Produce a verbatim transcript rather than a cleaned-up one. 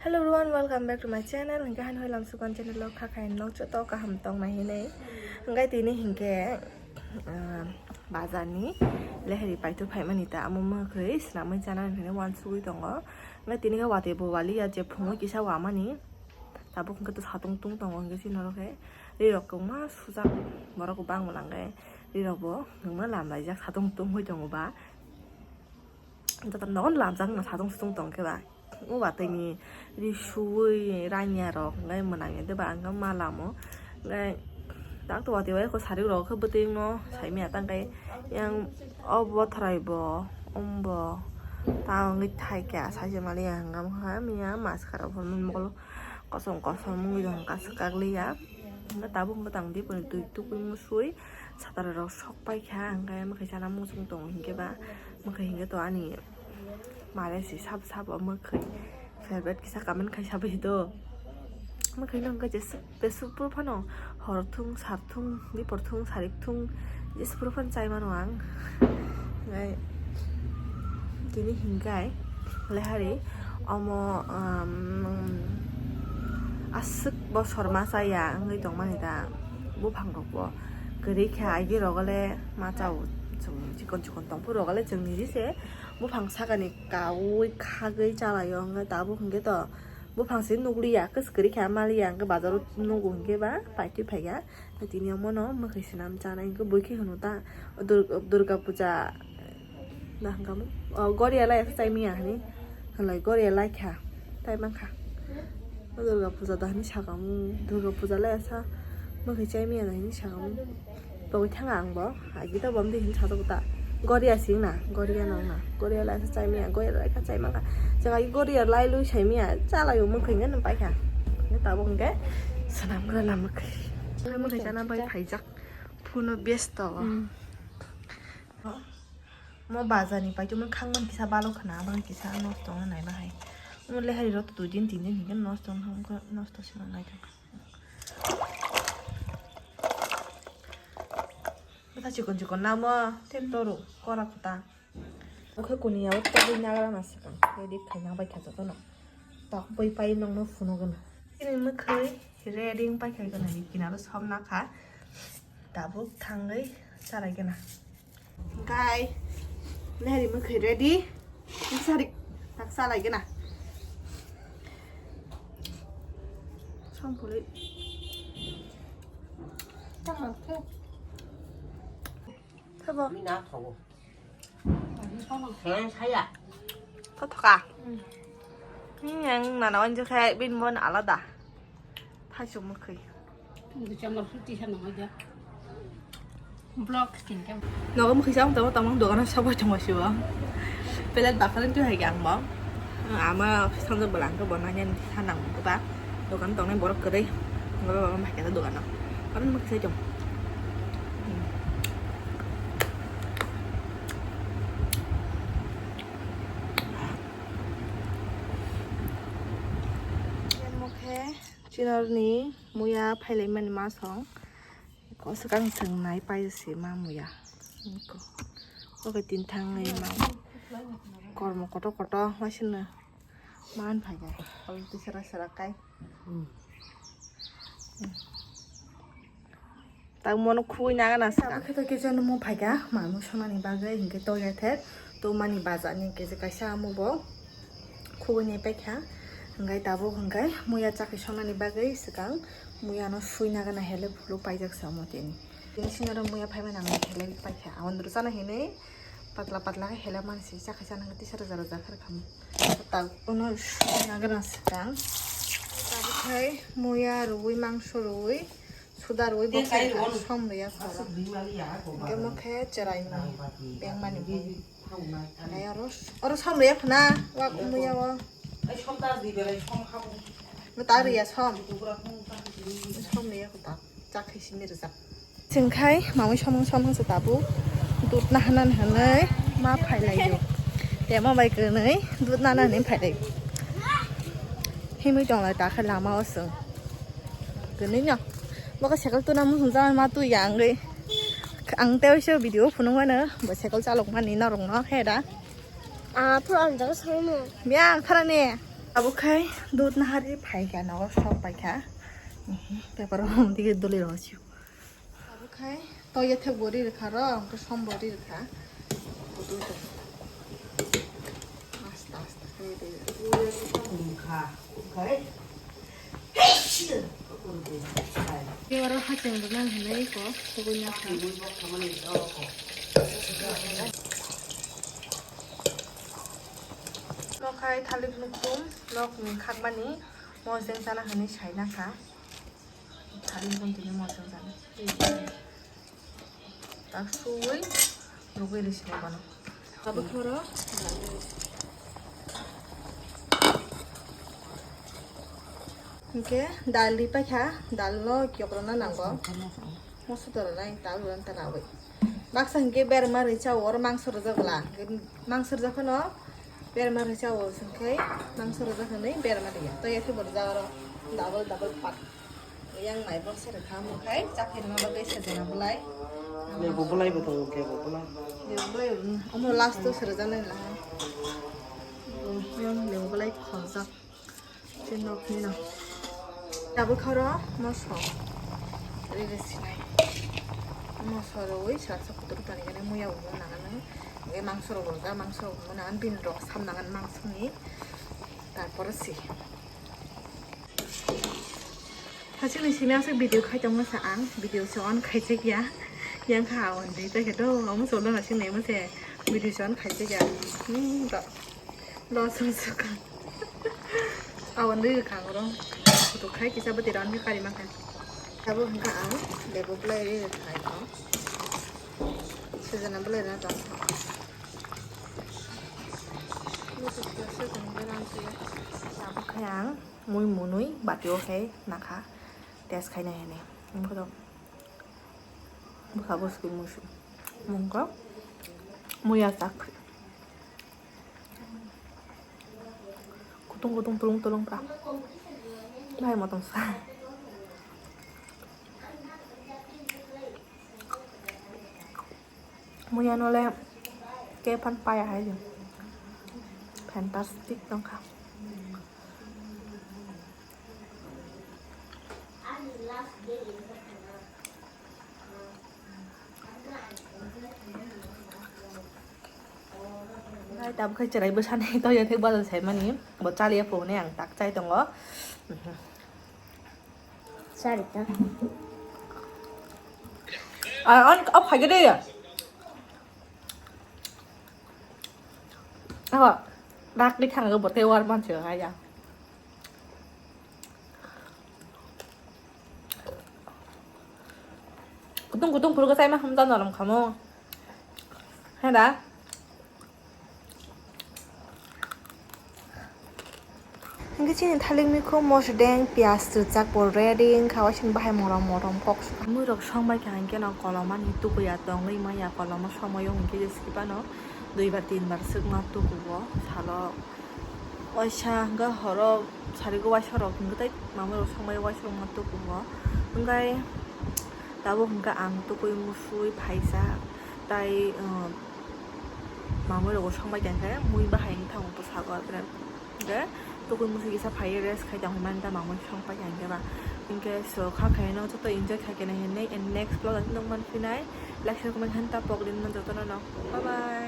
Hello everyone, welcome back to my channel. Hingke han hoi lam sukan channel o kha khain nok joto kaham tong nai hinui. Hingke tini hingke, ah, bazar ni lehari paitu phaimani ta amo mwkhwi swnamwi chana hinui wansugwi tongo. Hingke tini khe watwi bo waliya je phungo kisa wamani. Tabuk hingke to satung tung tongo hingke chini oro khe ri rok kwbangma sujak borok bo bangma langkhe ri rok bo kwbangma lam laijak satung tungwi tongo ba. Joto nogo lamjak no satung sutung tong khe ba. O watwini ri suwi ranya rok hwnkhai mwnangya de ba hwnkhai ma lamo. Hwnkhai tak to watwi bai kho sari rok khe bwtwi no saimaya tang khe yang o bothrai bo ombo ta wngwi thai kha saisa maliya hwnkhai miya maskara bo mokolo kosom kosom wngwi tong kha swkak liya. Hwnkhai tabuk mwtang di twi tukui musui satara rok sok pai kha hwnkhai mwkhai sana muchung tongo hinkhe ba. Mwkhai hinkhe to ani mare si sabo sabo mwkhai favorite kisa comment khai sabai do. Mwkhai no hwnkhe jesuk besuk phuru phano hor thung sar thung bipor thung sarik thung jesuk phuru phano chai mano ang. Hwnkhai tini hinkhai lehari omo, um, aswk bosor ma chaya wngwi tongmani da buphang rok bo kwrwi kha agi rok le ma chao chwng chikon chikon tong phuru rok le chwng niji se. Buphang sakani kaui khagwi chalaio, hwnkhe tabuk hwnkhe to buphang se nukliya, kwswk kwrwi khe maliya, hwnkhe bazaro nugo hwnkhe ba paitwi phaiya. Tini omono mwkhwi swnam chanai hwnkhe bui khe hwno ta Dur-, Durga Puja da hwnkha mo? O, Goria lai khe chai miya hwnwi hwnlai Goria lai kha, tai mankha. O Durga Puja da hwnwi saka mo, Durga Puja lai sa mwkhwi chai miya da hwnwi saka mo. Tongwi thanga ang bo, agi ta bomdi hin sajago ta. Goria sing na, Goria nang na, Goria lai sa chai miya, Goria lai kha chai mangkha. Jaga i Goria lai lui sai miya, chalai o mwkhwi ngan pai kha. Ni tabuk hwnkhe swnam gra na mwkhwi. Mwkhwi sana bai phaijak. Phuno besto. Mo bazar ni paithago khangmani kisa balo khwna, aboni kisa nosto wngna nai bahai. Mo lehari rok dui din tin din hinkhe nosto wngkha, nosto se wngna naithok. Bwtha chikon chikon namo, tei toro kora kwta. Okhai kuniya o tobwi nagra na swkang, ready khaina bai kha jotono. Tok bwi pai nokno phunugwna. Chini mwkhwi ready wng pai kha gwnani kinaro somna kha. Tabuk thangwi chalaigwna. Gai, nehari mwkhwi ready. Sarik, tak salai gana. Songpuli. Tamo. Mina thogo. Saya. Kau thoka. Ini yang nana wanjak kayak bin bon alada. Thaichuk mwkhwi. Tini chamar phuti sa nang aja. Vlog skin cam. Nogo mwkhwi sa tamo tamo dogano sabai tongma sibo. Pelet bakhalan tu hai ang bo. Ama sanjak belangke bo nanya ni sa nang ba. Dogan tongnai borok kwrwi. Ngaba baba mai kata dogano. Karon mwkhwi sa tong. Mokhe. Chinorni muya phailaimani masong. Ko swkang chwng nai pai se ma muya. Ko. Oke tin thang nai ma. Kormo koto koto masino. Man phai ga. Kol tisara sara kai. Tang mono khugui nagana sa. Abo khe to kisa no mo phaikha, mamo sonani bagwi hinkhe toya the, to mani bajar ni kisa kaisa amo bo khugui ni paikha. Hinkhe tabuk hinkhe muya chakhi sonani bagwi swkang muya no sui nagana hele phuru paijak sa omo tini. Tini sinaro muya phaimani ang hele paikha, aboni rwchana hinwi patla patla khe hele mani se chakhi sana hinkhe tisa rwja rwja khe rwkha. Tak uno sui nagana swkang. Tabuk khai muya rwui mangso rwui. Suda rwi bo khai som rwi ya khoro. Hingke mo khe cherai ni beng mani bo. Hanai oro, oro som rwi ya khna, wa kumuya o. Mo ta rwi ya som. Som rwi ya khota. Chak khai simi rwjak. Chwng khai mamui somung somung se tabuk. Dut nahanan hinwi ma phailaio. Temo bai kwnwi dut nana hinwi phailaio. Himwi tonglai ta khe lama o chwng. Kwnwi no. Bokhe cycle tuna muchung jagani ma twi ya wngwi. Ang tei waisa video phunuk mano, bo cycle chalok mani norok no khe da. Ah, phuru ang jaga songwi mano. Bia ang phara ne. Abo khai dut nahari phaikha, nogo sok paikha. Paper o dige doli rw sio. Abo khai to yathek bo ri rwkha ro, hwnkhe som bo ri rwkha. Asta asta khai ri. Tei oro haching rwna hinwi ko tugui nakha. Nokhai thalik nukhung nokni khakmani mojeng chana hinwi sai nakha. Thalik nukhung tini mojeng chana. Tak suwi rugwi rwsinai bono. Abo khoro. Hingke dal ri paikha, dal no kiyokrona nango. Moso toronai dal rwna ta rawi. Baksa hingke berma ri chao, oro mangso rwjak bwla. Mangso rwjak phano berma ri chao, hingke mangso rwjak hinwi berma riya. To yakhe bo rwjak oro double double part. Yang nai bo se rwkha, omo khai chakhe rwna bagwi sajana bwlai. Lebu bwlai bo tongo, lebu bwlai. Lebu bwlai rwna, omo last o se rwjaknai laha. Yang lebu bwlai khorjak. Tei nokni no. Tabuk khoro moso. Riri sinai. Moso rwi salsa kutur pani gane muya umo nangan. Ge mangso rok rwjak, mangso rok umo nangan, bini rok sam nangan mangso ni. Tarpore si. Hachini simi aswk video khai tongma sa ang, video se on khaijak ya. Yang kha awan dei ta khe do, amo solo na sing nei mo se video se on khaijak ya. Hmm, do. Lo sung suk. Awan dei kha oro. Kutuk khai kisa bati ran khe kari ma kha. Abo hwnkha ang lebu bwlai ri khai tong. Sejana bwlai rwna tong. Abo khai ang. Mui munui batio khe nakha test khaina hene. Wngkha to bwkha bwswk musu. Mungkha muya sak. Kutung kutung tulung tulung pra. Bai motom sa. Muya no le kephan paya hai je. Fantastic tongkha. Tabuk khe chwrai bwsani toya khe bazar saimani bo chaliya phone ang tak chai tongo. Chari ta. Ah, on off khai de ya. Ako rak di thang bo te war man se ha ya. Kutung kutung phuru ko sai ma hamda norom khamo. Heda. Hingke chini thalik mikhu mosodeng piyaj rwchak bo ready wngkha, waising bahai morom morom kok. Mui rok song bai kha hingke no kolomani tukuya tongwi maya kolomo somoyo hingke je sikipano dui bar tin bar swkma tukugo salo. Waisa hingke horo sarigo waisa rok hingke tei mamui rok song bai waisa rok ma tukugo hingke tabuk hingke ang tukui musui phaisa tai. Mamui rok bo song bai kha hingke mui bahai wng thango bwsago, hingke tukui musu kisa phaiwi rest khai tong hwnmani ta mamui song pai kha hingke ba. Hingke so kha khaino joto enjoy khai khe nai hinwi and next vlog o nukman phinai like share comment han ta pok rinma jotono no bye bye.